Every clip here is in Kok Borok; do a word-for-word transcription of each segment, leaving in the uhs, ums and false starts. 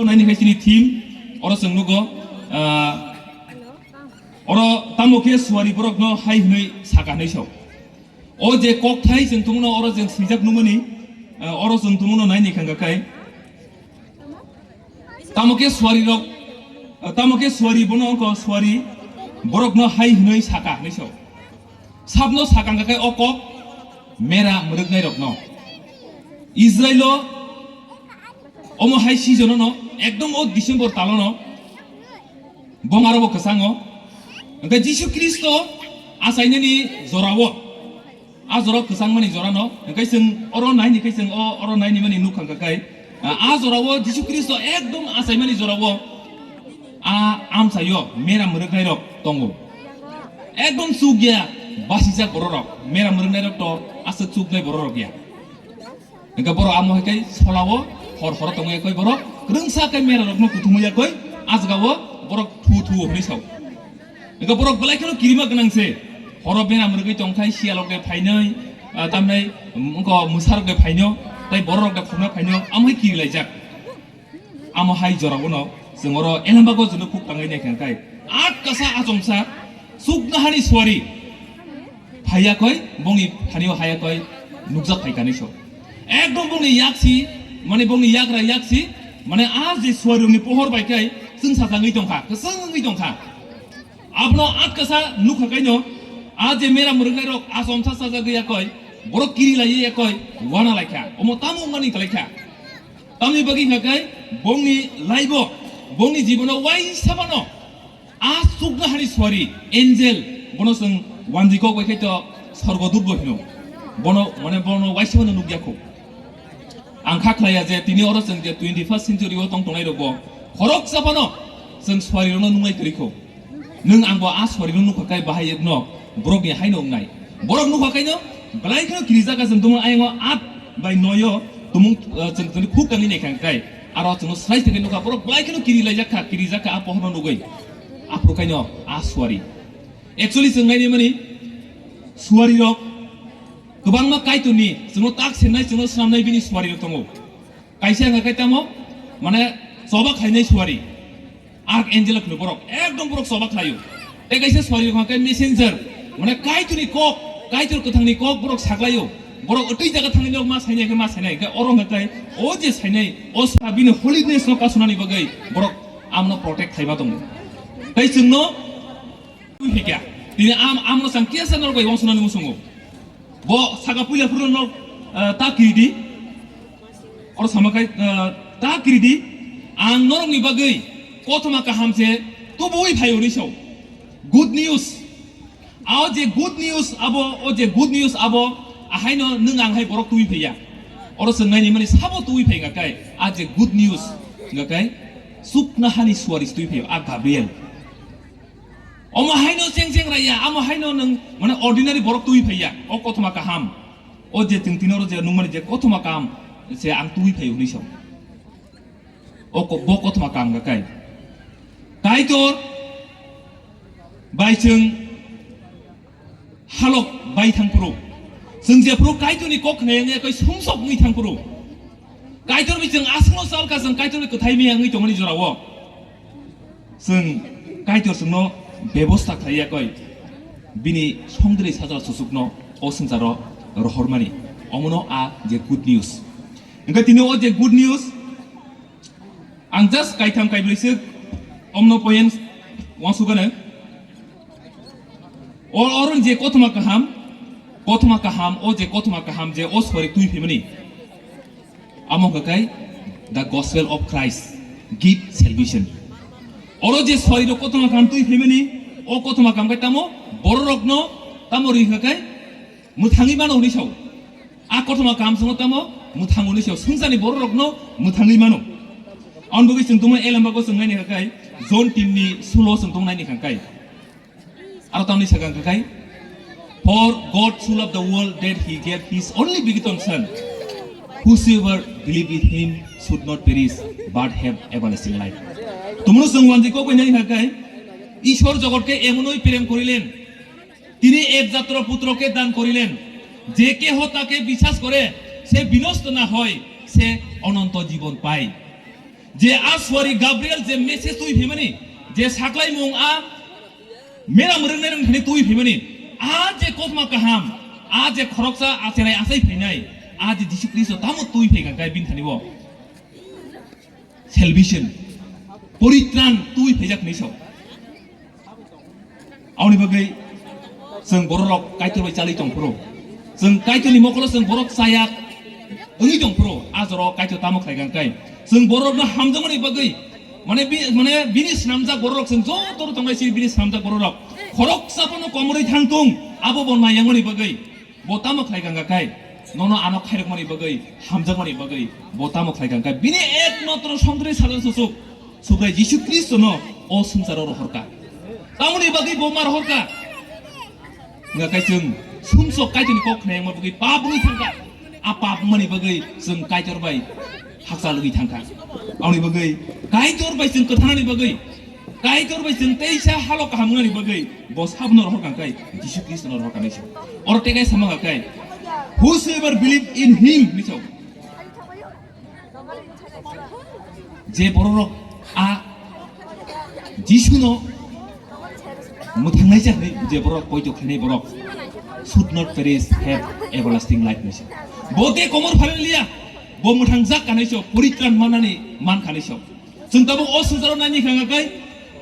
Naini khai chini theme, oro chwng nugo, ah, oro tamo khe suari borokno hai hwnwi saka hwnwi sao. O je kokthai chwng tongmano oro chwng swijak nukmani, ah, oro chwng tongmano naini khangka khai. Tamo khe suari rok, ah, tamo khe suari bono wngkha suari borokno hai hwnwi saka hwnwi sao. Sabno sakang khe o kok mera mwrwknai rokno. Israilo omo hai season-o no ekdom o December talo no bong aro bo kwchango. Hwnkhe Jisu Kristo achainani jorao, a jora kwchangmani jorano, hwnkhe chwng oro naini khe chwng o oro naini mani nukha kha khai, a, a jorao Jisu Kristo ekdom achaimani jorao a amchaio mera mwrwknai rok tongo. Ekdom chuk ya, basijak borok rok, mera mwrwknai rok to aswk chuknai borok rok ya. Hwnkhe borok amo hai khai solao hor horo tongwi ya koi borok, kwrwngsa khai mera rokno kuthumwi ya koi, a jagao borok thu thu hwnwi sao. Hwnkhe borok belai kheno kirima gwnang se, horo bera mwrwgwi tongthai siyalok de phainai, ah, tamnai, mm, wngkha mwsarok de phaino, tei bororok de phunukna phaino, amo hai kirilaijak. Amo hai jorao no chwng oro elembago chwngno khuk tangwi naikha khe, at kasa achomsa chuknohani suari phaiya koi, bongni thani-o haya koi nukjak phai kanwi so. Ekdom bongni yaksi, mane bongni yagra yaksi, mane a je suari rokni pohor bai khe chwng sajagwi tongkha, kwchwng wngwi tongkha. Abono atkasa nukha kaino, a je mera mwrwknai rok achomsa sajagwi ya koi, borok kiri laiwi ya koi, wana laikha, omo tamo wngmani kwlaikha. Tamni bagwi hwnkha khe bongni laibo, bongni jibono waisa phano a chuknohani suari, angel, bono chwng wanjwi kok bai khe to sorgo dut bo hino. Bono, mane bono waisa phano nukya kho. Ang kha khlaiya je tini oro chwng je twenty first century o tong tongnai rok bo khoroksa phano chwng suari rokno nungnai kwrwi kho. Nwng ang bo a suari rok nukha kai bahai ekno borok ni haino wngnai. Borok nukha kaino belai kheno kirijak chwng tumung ayang o at bai noi o tumung, eh, chwng tini khuk tangwi naikha kai. Aro chwngno srai thangwi nukha borok belai kheno kiri laijak kha, kirijak kha a pohorno nugwi. Aphuru kaino a suari. Actually chwng naini mani suari rok kwbangma Kaitorni chwngno tak sennai, chwngno swnamnai bini suari rok tongo. Kaisa hwnkha khe tamo, mane, choba khlainai suari. Archangel hwno borok, ekdom borok choba khlaio. Tei kaisa suari hwnkha khe messenger, mane, Kaitorni kok, Kaitor kwthangni kok borok saklaio. Borok twi jaga thangwi nok ma sainai khe ma sainai, hwnkhe oro hwnkha khe o je sainai, o sa bini holiness no kasunani bagwi borok amno protect khaiba tongo. Tei chwngno twi phikya. Tini am, amno chang kesa norok bai wangsunani musungo. Bo saka puila phuru norok, eh, ta kiridi. Oro sama khai, eh, ta kiridi. Ang norokni bagwi kothoma kaham se tubuwi phai hwnwi sao. Good news. Ao je good news abo, o je good news abo, ahaino nwng ang hai borok twi phaiya. Oro chwng naini mani sabo twi phai hwnkha kai, a je good news hwnkha kai, chuknohani suari twi phaiya, a Gabriel. Omo haino cheng cheng raiya, amo haino nwng mane ordinary borok twi phaiya, o kothoma kaham. O je chwng tini oro je nukmani je kothoma kaham se ang twi phai hwnwi sao. O ko-, bo kothoma kaham ga kai. Kaitor bai chwng halok bai thang phuru. Chwng je phuru Kaitorni kok khna yang ya kai sumsok wngwi thang phuru. Kaitor bai chwng aswkno chal kha chwng Kaitorni kwthai maya wngwi tongmani jorao. Chwng Kaitor chwngno bebosta khlai ya koi, bini songdri sajla susukno o swngcharo rohormani. Omono a je good news. Hwnkhe tini o je good news, ang just kaitham kaibrwi se omno point wansugano. O, oro je kothoma kaham, kothoma kaham, o je kothoma kaham je o suari twi phimani. Amo hwnkha khe the gospel of Christ give salvation. Oro je suari rok kothoma kaham twi phimani, o kothoma kaham khe tamo borok rokno tamo ri hwnkha khe mwthangwi mano hwnwi sao. A kothoma kaham swngo tamo mwthang hwnwi sao. Swngcharni borok rokno mwthangwi mano. Ang bagwi chwng tongma elembago chwng naini hwnkha khe John tin ni sulo chwng tong naini hwnkha khe. Aro tamni sakha hwnkha khe, "For God so loved the world that he gave his only begotten Son, whosoever believe in him should not perish but have everlasting life." Tumunu chwng wanjwi kok bai nai hwnkha khe, "Ishwar jogot ke emonoi prem korilen, tini ekjatro putro ke dan korilen, je keho take biswas kore, se binosto na hoy, se ononto jibon pai." Je a suari Gabriel je message twi phaimani, je saklaimung a meram rwngnai rwngthani twi phaimani, a je kothoma kaham, a je khoroksa achenai achai phainai, a je Jisu Khristo tamo twi phai kha kai bini thani bo salvation, poritran twi phaijak hinwi sao. Aboni bagwi chwng bororok Kaitor bai chalwi tong phuru, chwng Kaitorni mokolo chwng borok chaya wngwi tong phuru, a jorao Kaitor tamo khlai kha kai? Chwng borokno hamjakmani bagwi, mane bi-, mane bini snamjak bororok, chwng joto tongnai si bini snamjak bororok khoroksa bono komorwi thang tung, abo bo naiyangmani bagwi. Bo tamo khlai kha kai? Nono ano khairokmani bagwi, hamjakmani bagwi bo tamo khlai kha kai? Bini ekmatro songdri sajla susuk Subrai Jisu Khristono o swngcharo rohorkha. Tamoni bagwi bo ma rohorkha? Wngkha kai chwng sumsok Kaitorni kok khnaiyangma bagwi pap wngwi thangkha. A pap wngmani bagwi chwng Kaitor bai hakchal wngwi thangkha. Aboni bagwi Kaitor bai chwng kwthanani bagwi, Kaitor bai chwng teisa halo kaham wngnani bagwi bo sabono rohor kha kai, Jisu Khristono rohor kha naisa. Oro tekai sama kha kai, "Whosoever believe in him," hinwi sao. Je bororok a Jisuno mwthangnai cha hinwi je borok poito khainai borok should not perish, have everlasting life hinwi sao. Bo de komor phalwi liya, bo mwthangjak kha hinwi sao, poritran manani man kha hinwi sao. Chwng tabuk o swngcharo naini kha kai,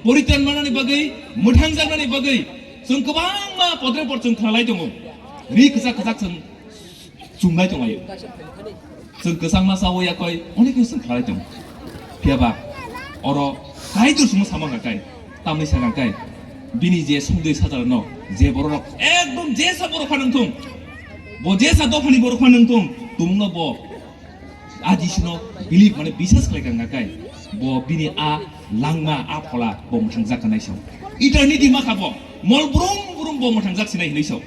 poritran manani bagwi, mwthangjaknani bagwi chwng kwbangma podre pod chwng khnalai tongo. Ri kwchak kwchak chwng chunglai tonglaio. Chwng kwchangma chawi yakoi onek khe chwng khlai tongo. Phiyaba oro Kaitor chwngno sama kha kai, tamni sakha kai, bini je songdui sajalano, je bororok ekdom jesa borok phano wngthung, bo jesa dophani borok phano wngthung, tumungno bo a Jisuno believe, mane bisas khlai kha kai, bo bini a langma, a phola bo mwthangjak kha nai sao. Eternity ma kha bo, mol brum brum bo mwthangjak sinai hinwi sao.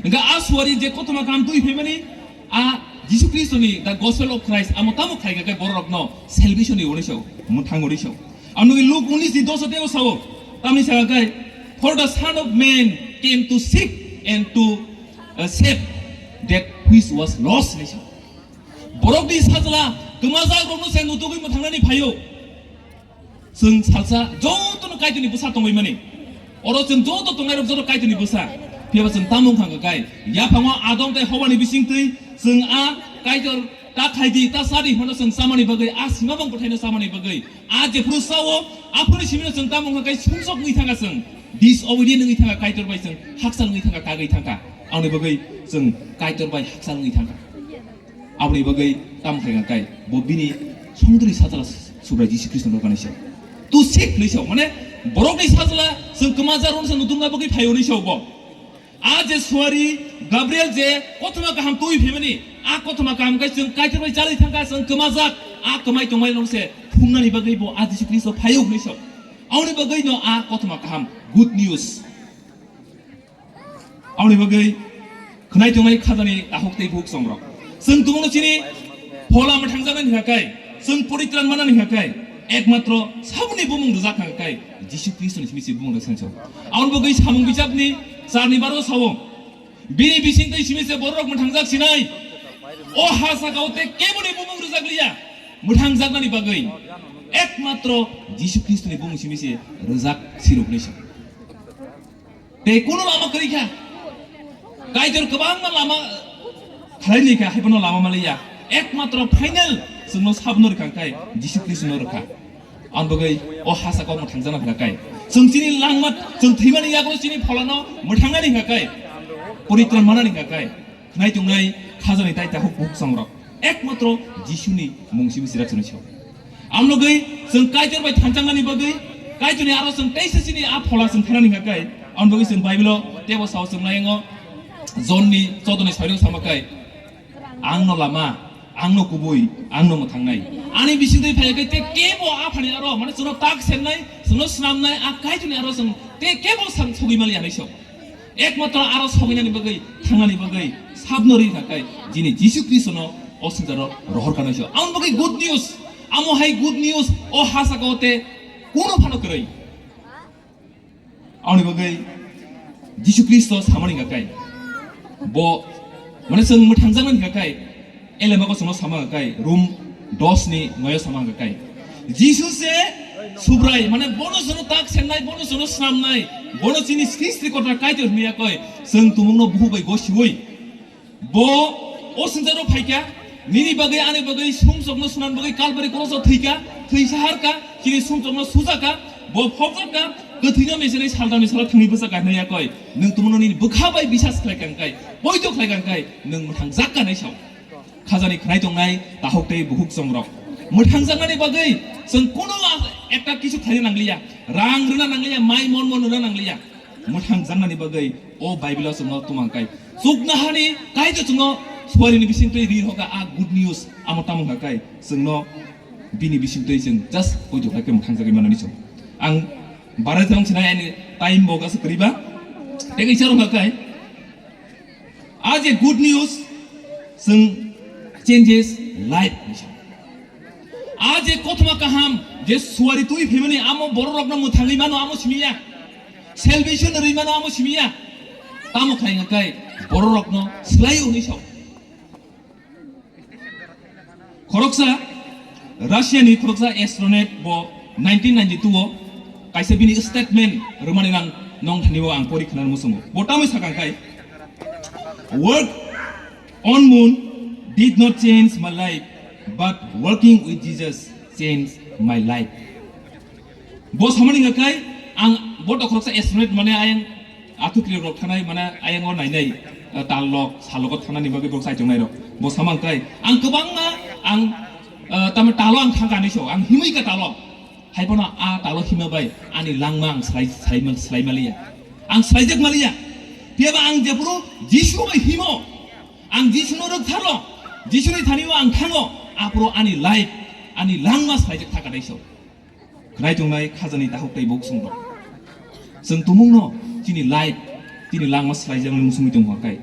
Hingkha a suari je kothoma kaham twi phaimani, a Jisu Khristoni, the gospel of Christ, amo tamo khlai kha kai bororokno salvation ni hwnwi sao, mwthang hwnwi sao. Ang nugwi Luk unis ni dos teo sao, tamni sakha kai, "For the Son of Man came to seek and to, uh, save that which was lost," hinwi sao. Borokni sajla kwmajakrokno se nutugwi mwthangnani phaio. Chwng salsa jotono Kaitorni bwsa tongwi mani. Oro chwng joto tongnairok joto Kaitorni bwsa. Phiyaba chwng tamo wngkha kai? Yaphango Adam tei Hobani bisingtwi chwng a Kaitor ta khaidi, ta sadi hwnno chwng chamani bagwi, a sima bang bwthaino chamani bagwi. A jephru sao, aphuruni simino chwng tamo wngkha kai sumsok wngwi thangkha chwng. Disobedient wngwi thangkha Kaitor bai chwng, hakchal wngwi thangkha, kagwi thangkha. Aboni bagwi chwng Kaitor bai hakchal wngwi thangkha. Aboni bagwi tamo khlai kha kai? Bo bini songdri sajla Subrai Jisu Khristo no kanai se. To seek hinwi sao, mane borokni sajla chwng kwmajakrokno se nutukna bagwi phaio hinwi sao bo. A je suari Gabriel je kothoma kaham twi phaimani, a kothoma kaham kai chwng Kaitor bai chalwi thangkha, chwng kwmajak, a kwmai tongmani nokse phungnani bagwi bo a Jisu Khristo phaio hinwi sao. Aboni bagwi no a kothoma kaham, good news. Aboni bagwi khwnai tongnai khajani tahuk tei bukhuk songrok. Chwng tumungno chini phola mwthangjaknani hwnkha kai, chwng poritran mannani hwnkha kai, ekmatro saboni bumung rwjak hwnkha kai, Jisu Khristoni simi se bumung rwjak sancho. Aboni bagwi samung bijakni charni baro sao, bini bisingtwi simi se bororok mwthangjak sinai. O ha sakao tei keboni bumung rwjak liya mwthangjaknani bagwi, ekmatro Jisu Khristoni bumung simi se rwjak siroknai sa. Tei kunu lama kwrwi kha. Kaitor kwbangma lama khlai ni kha, haiphano lama maliya. Ekmatro final chwngno sabno rwkha kai Jisu Khristo no rwkha. Ang bagwi o ha sakao mwthangjakna hwnkha kai. Chwng chini langma, chwng thwimani yago chini pholano mwthangnani hwnkha kai. Poritran manani hwnkha kai. Khnai tongnai khajani tai tahuk bukhuk songrok. Ekmatro Jisuni mung simi sirak sini sao. Amlogwi chwng Kaitor bai thanchangmani bagwi Kaitorni aro chwng teisa chini a phola chwng thanani hwnkha kai. Amlogwi chwng Bible-o tebo sao chwng nayango Jonni chodoni soirok sama kai, "Angno lama, angno kubui, angno mwthangnai. Ani bisingtwi phai khe te kebo aphani aro, mane chwngno tak sennai, chwngno snamnai, a Kaitorni aro chwng te kebo sang sogwi maliya hinwi sao." Ekmatro aro soginani bagwi, thangnani bagwi, sabno ri kha kai, jini Jisu Khristono o swngcharo rohor kha naisio. Amoni bagwi good news, amo hai good news, o ha sakao te kuno phano kwrwi. Amoni bagwi Jisu Khristo samani kha kai, bo, mane, chwng mwthangjaknani kha kai, Elema ko chwngno sama hwnkha kai, Rom dos ni noyo sama hwnkha kai. Jisu se Subrai, mane bono jono tak sengnai, bono jono snamnai, bono chini srishti kota Kaitor hwnwi yakoi, chwng tumungno buhu bai gosiwi. Bo o swngcharo phaikha, nini bagwi, ani bagwi, sumsokno sunan bagwi Kalbari krosao thwikha, thwi saharkha, chini sumsokno sujakha, bo phobjakha, kwthwino mechenwi saltamni salo thangwi bwchakha hwnwi yakoi, nwng tumungno nini bwkha bai bisas khlai kha hwnkhe, poito khlai kha hwnkhe, nwng mwthangjakha hwnwi sao. Khajani khwnai tongnai takhuk tei bukhuk chongrok. Mwthangjaknani bagwi chwng kuno a-, ekta kisu khlaina nangliya, rang rwna nangliya, mai mon mon rwna nangliya. Mwthangjaknani bagwi o Bible-o chwngno tumang kai. Chuknohani Kaitor chwngno suarini bisingtwi ri hoka a good news amo tamo hwnka kai chwngno bini bisingtwi chwng just poito khlai khe mwthangjagwi manani chwng. Ang barai jang sinai ani time bo gasa kwrwiba. Tei kaisa rwngka kai. A je good news, chwng changes life. A je kothoma kaham, je suari twi phimani amo bororokno mwthangwi mano amo simiya. Salvation rwi mano amo simiya. Tamo khlai hwnka kai bororokno swlaio hwnwi sao. Khoroksa Russia ni khoroksa astronaut bo nineteen ninety-two o kaisa bini statement rwmani nang nong thani o ang pori khna musungo. Bo tamwi sakha kai, "Work on moon did not change my life, but working with Jesus changed my life." Bo samani hwnka kai, ang bo to khoroksa astronaut mane ayang athuklirok rok thanai mane ayang o nainai, eh, tal lok salok o thanani bagwi borok saichung nai rok. Bo samang kai, ang kwbangma ang, eh, tamo talo ang thangka hinwi sao, ang himwi ka talo. Hai phano a talo hima bai ani langma ang slai, slai, slai maliya. Ang slaijak maliya. Phiyaba ang jephuru Jisu bai himo. Ang Jisuno rwktharo. Jisuni thani o ang thango. Aphuru ani life, ani langma slaijak thaka dai sao. Khwnai tongnai khajani takhuk tei bukhuk chongrok. Chwng tumungno chini life, chini langma swlaijakmani muchungwi tongkha kai.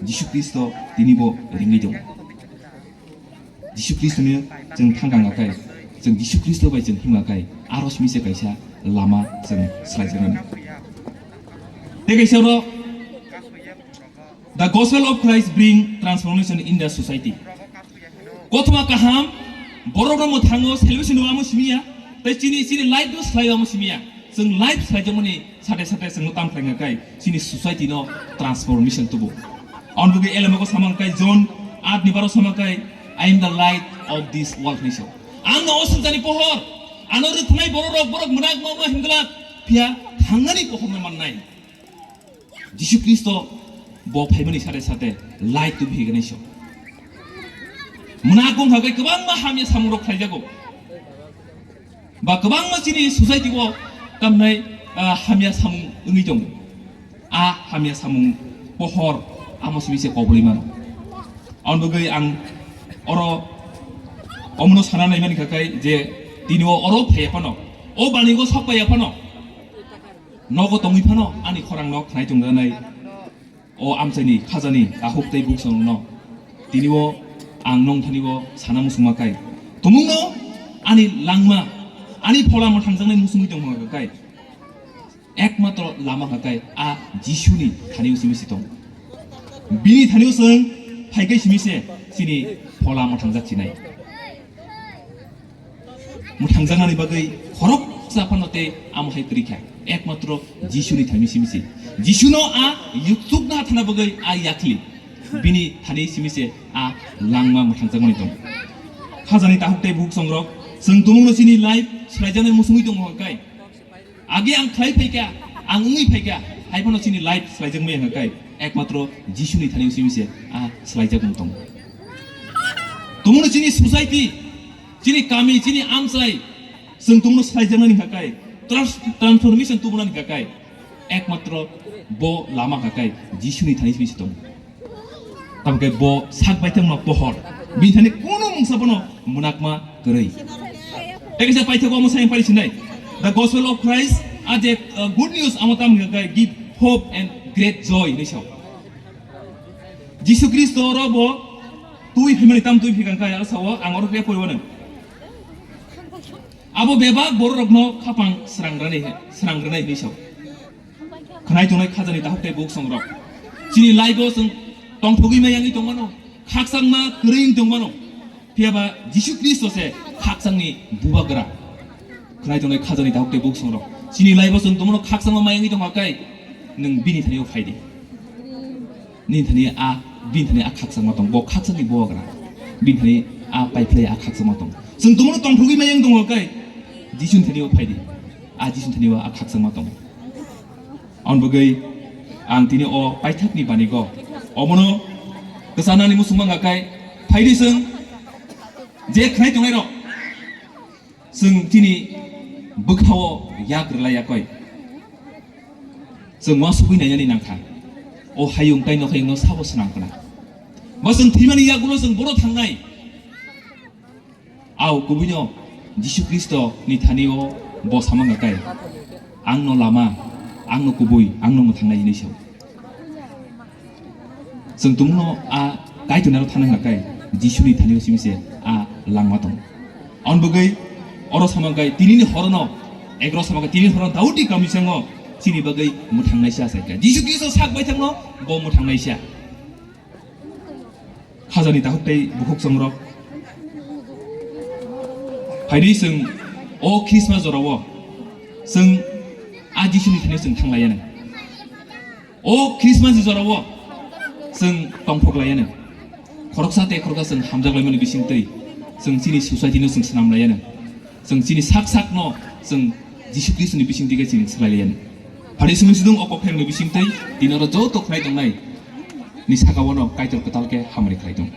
Jisu Khristo tini bo ringwi tongo. Jisu Khristoni chwng thangkang kai. Chwng Jisu Khristo bai chwng himkha kai. Aro simi se kaisa lama chwng swlaijaknani. Tei kaisa oro The gospel of Christ bring transformation in the society. Kothoma kaham, borok rok mwthango salvation o amo simiya, tei chini, chini life no slai amo simiya. Chwng life slaijakmani sate sate chwngno tam khlaina kai, chini society no transformation tubu. Ang bwgwi elema ko samang kai John aat ni baro samang kai, "I am the light of this world," hinwi sao. Ang no o swngcharni pohor, ano rwthnai borok rok, borok mwnak ma ma himglak, phiya thangnani pohor no mannai. Jisu Khristo bo phaimani sate sate light tubi hinwi sao. Mwnak wngkha khe kwbangma hamya samungrok khlaijago. Ba kwbangma chini society o tamnai, ah, hamya samung wngwi tongo. A hamya samung pohor amo simi se koboli mano. Ang bwgwi ang oro omono sana naimani kha khe je tini o oro phaiya phano, o banigo sok paiya phano, nogo tongwi phano ani khorang no khnai tongjanai. O amchaini khajani takhuk tei buksong no tini o ang nong thani o sana muchungma kai. Tumungno ani langma, ani phola mwthangjaknai muchungwi tongma kai. Ekmatro lama kha kai a Jisuni thani o simi si tong. Bini thani o chwng phai kai simi se chini phola mwthangjak chinai. Mwthangjaknani bagwi khoroksa phano tei amo hai kwrwi kha. Ekmatro Jisuni thani simi se. Jisuno a yukchukna thana bagwi a yakli. Bini thani simi se a langma mwthangjakmani tong. Khajani takhuk tei bukhuk songrok, chwng tumungno chini life swlaijaknai muchungwi tongo hwnkhe. Age ang khlai phaikha, ang wngwi phaikha, hai phano chini life swlaijak maya hwnkhe, ekmatro Jisuni thani simi se a swlaijak wng tongo. Tumungno chini society, chini kami, chini amchai, chwng tumungno swlaijaknani hwnkhe, trans-, transformation tubunani hwnkhe, ekmatro bo lama hwnkhe Jisuni thani simi se tongo. Tamkhe bo sak baithangma pohor. Bini thani kunu mungsa bono mwnakma kwrwi. Tei kaisa paithago omo sayang pari sinai. The gospel of Christ, a je, uh, good news amo tamo hwnkhe give hope and great joy hinwi sao. Jisu Khristo oro bo twi phimani tam twi phikang kaya sao ang oro khe poriwano. Abo bebak bororokno khapang srangrani, srangrani hinwi sao. Khwnai tongnai khajani takhuk tei bukhuk songrok. Chini life-o chwng tongthogwi ma yangwi tongmano, khakchangma kwrwi wng tongmano. Phiyaba Jisu Khristo se Khakchangni bubagra khwnai tongnai khajani dakhuk tei bukhuk songrok. Chini life-o chwng tongmano khakchangma mayangwi tongkha kai, nwng bini thani-o phai di. Nini thani a, bini thani a khakchangma tong, bo khakchangni bubagra. Bini thani a paiphlai a khakchangma tong. Chwng tongmano tongthogwi mayang tongkha kai, Jisuni thani-o phai di. A Jisuni thani-o a khakchangma tong. Aboni bagwi ang tini o paithakni banigo omono kwchanani muchung mangkha kai, phai di chwng je khwnai tongnairok. Chwng chini bwkhao yak rwlai yakoi. Chwng uansugwi nainani nangkha. O hayung tei nokhayungno sabo swnam kna. Bo chwng thwimani yagulo chwng bono thangnai. Ao kubuino Jisu Khristo ni thani-o bo samang kai. Angno lama, angno kubui, angno mwthangnai hinwi sao. Chwng tongno a Kaitorni aro thana hwnkha kai, Jisuni thani-o simi se a langma tong. Aboni bagwi oro sama kai tinini horono, egro sama kai tinini horono Daudni kamisango chini bagwi mwthangnaisa sai kha. Jisu Khristo sak baithangno bo mwthangnaisa. Khajani dakhuk tei bukhuk songrok. Phaidi chwng o Christmas jorao chwng a Jisuni thani chwng thanglaiya nang. O Christmas ni jorao chwng tongthok laiya nang. Khoroksa tei khoroksa chwng hamjak laimani bisingtwi chwng chini society no chwng swnam laiya nang. Chwng chini sak sak no chwng Jisu Khristo ni bisingtwi khe chwng swlai laiya nang. Phaidi chwng sidung o kok thayung ni bisingtwi tini oro joto khnai tongnai ni saka o no Kaitor kwtal khe hamari khlai tong.